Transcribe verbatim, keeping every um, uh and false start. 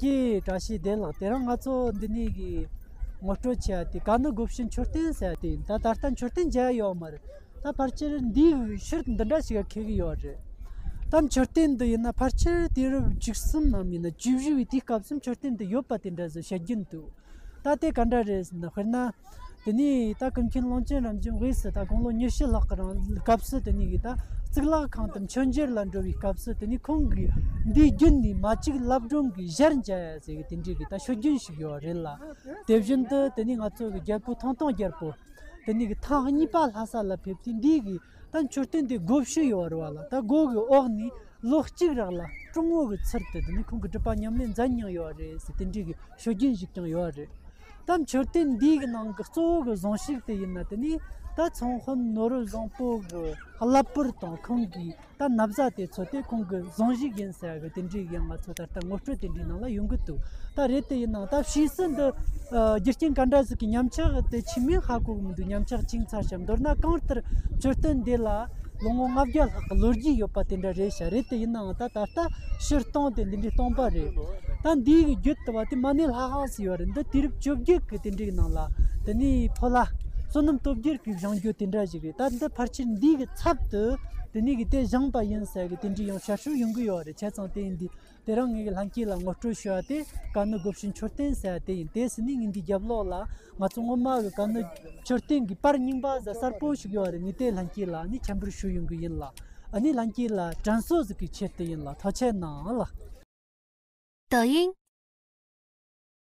ཀྱེ་བཀྲ་ཤིས་བདེ་ལེགས། དེ་རིང་ང་ཚོ་འདི་ནས་གི་ངོ་སྤྲོད་བྱེད་ཡ་དེ་ག་ནི་སྒོ་ཕྱི་མཆོད་རྟེན་ཟེར་ཡ་དེ་ཡིན། ད་ད་ལྟ་མཆོད་རྟེན་མཇལ་ཡོད་མ་རེད། ད་ཕལ་ཆེར་འདིའི་ཕྱིར་འདི་འདྲ་ཞིག་ག་འཁེལ་གི་ཡོད་རེད། ད་མཆོད་རྟེན་འདི་ཡིན་ན་ཕལ་ཆེར་དུས་རབས་བཅུ་གསུམ་ནང་ཡིན་ན་བཅུ་བཞི་བའི་དུས་སྐབས་སུ་མཆོད་རྟེན་འདི་ཡོད་པ་དེ་འདྲ་ཟིག་བཤད་རྒྱུན་འདུག་ད་དེ་ག་འདྲ་རེད་ཟེར་ན། དཔེར་ན། དེ་ནས་ད་ཀུན་མཁྱེན་ཀློང་ཆེན་རབ་འབྱམས་དབུས་སུ་ད་དགུང་ལོ་ཉི་ཤུ་ལྷག་གི་རིང་སྐབས་སུ་དེ་ནས་གི་ད་གཙུག་ལག་ཁང་དུ་མཆོད་མཇལ་ལ་འགྲོ་བའི་སྐབས་སུ་དེ་ནས་ཁོང་གིས་འདིའི་རྒྱུན་ནས་མ་གཅིག་ལབ་སྒྲོན་གྱི་ཞལ་མཇལ་ཡ་ཟེར་གི་དེ་འདྲའི་གི་ད་ཤོད་རྒྱུན་ཞིག་ཡོད་རེད་ལ། དེ་བཞིན་དུ་དེ་ནས་ང་ཚོ་གི་རྒྱལ་པོ་ཐང་སྟོང་རྒྱལ་པོ་དེ་ནས་གི་ཐེངས་གཉིས་པ་ལྷ་ས་ལ་ཕེབས་དུས་འདིའི་གི་ད་མཆོད་རྟེན་དེ་སྒོ་ཕྱི་ཡོད་རེད་བ་ལ། ད་སྒོ་གི་འོག་ནས་ལོ་གཅིག་རག་ལ་སྤྲང་བོ་གི་ཚུལ་དུ་དེ་ནས་ཁོང་གི་སྒྲུབ་པ་ཉམས་ལེན་མཛད་མྱོང་ཡོད་རེད་ཟེར་དེ་འདྲའི་གི་ཤོད་རྒྱུན་ཞིག་ཀྱང་ཡོད་རེད། ད་མཆོད་རྟེན་འདིའི་གི་ནང་གི་གཙོ་བོ་གི་གཟུངས་གཞུག་དེ་ཡིན་ན་དེ་ནས་ད་ཚོང་དཔོན་ནོར་བུ་བཟང་པོ་གི་ཀླད་པར་དང་ཁོང་གི་ད་ན་བཟའ་དེ་ཚོ་དེ་ཁོང་གི་གཟུངས་གཞུག་ཡིན་ཟེར་གི་དེ་འདྲའི་ཡང་ང་ཚོ་ད་ལྟ་ངོ་སྤྲོད་དེ་འདྲའི་ནང་ལ་ཡོང་གི་འདུག་ད་རེད་དེ་ཡིན་ནའང་ད་ཕྱིས་སུ་འདི་ཨ་རྒྱུ་རྐྱེན་ག་འདྲ་ཟིག་གི་ཉམས་ཆག་དེ་ཆི་མིན་ཧ་གོ་གི་མི་འདུག་ཉམས་ཆག་ཕྱིན་ཚར་ཤག་མདོར་ན་གང་ལྟར་མཆོད་རྟེན་འདི་ལ་ལོ་ངོ་ལྔ་བརྒྱ་ལྷག་གི་ལོ་རྒྱུས་ཡོད་པ་དེ་འདྲ་རེད་ཤག་རེད་དེ་ཡིན་ནའང་ད་ད་ལྟ་ཕྱིར་གཏོང་དེ་འདི་འདྲའི་གཏོང་པ་རེད། ད་འདིའི་གི་རྒྱུད་དུ་བ་དེ་མ་ཎི་ལྷ་ཁང་ཟེར་ཡོད་རེད། འདི་དུས་རབས་བཅོ་བརྒྱད་གི་དེ་འདྲའི་ནང་ལ་དེ་ནས་ཕོ་ལྷ་བསོད་ནམས་སྟོབས་རྒྱལ་གྱིས་བཞེངས་རྒྱུ་དེ་འདྲ་ཞིག་རེད། ད་འདི་ཕལ་ཆེར་འདི་གི་ཚབ་ཏུ་དེ་ནས་གི་དེ་བཞེངས་པ་ཡིན་ཟེར་གི་དེ་འདྲའི་ཡང་བཤད་སྲོལ་ཡོང་གི་ཡོད་རེད། བྱས་ཙང་དེ་ཡིན་དུས་དེ་རིང་ངེད་ཀྱི་ལྷན་རྒྱས་ལ་ངོ་སྤྲོད་ཞུ་བ་དེ་ག་ནི་སྒོ་ཕྱི་མཆོད་རྟེན་ཟེར་བ་དེ་ཡིན། དེ་ཟིན་ནས་ངེད་འདི་རྒྱབ་ལོགས་ལ་ང་ཚོ་སྔོན་མ་གི་ག་ནི་མཆོད་རྟེན་གི་པར་རྙིང་པ་ཟེར་གསར་པོ་ཞིག་ཡོད་རེད། ངེད་དེ་ལྷན་རྒྱས་ལ་ནི་འཆམ་པར་ཞུ་ཡོང་གི་ཡིན་ལ། ཨ་ནི་ལྷན་རྒྱས་ལ་དྲན་གསོ་ཟིག་གི་ཆེད་དུ་ཡིན་ལ། ཐུགས་རྗེ་གནང་ལ། 抖音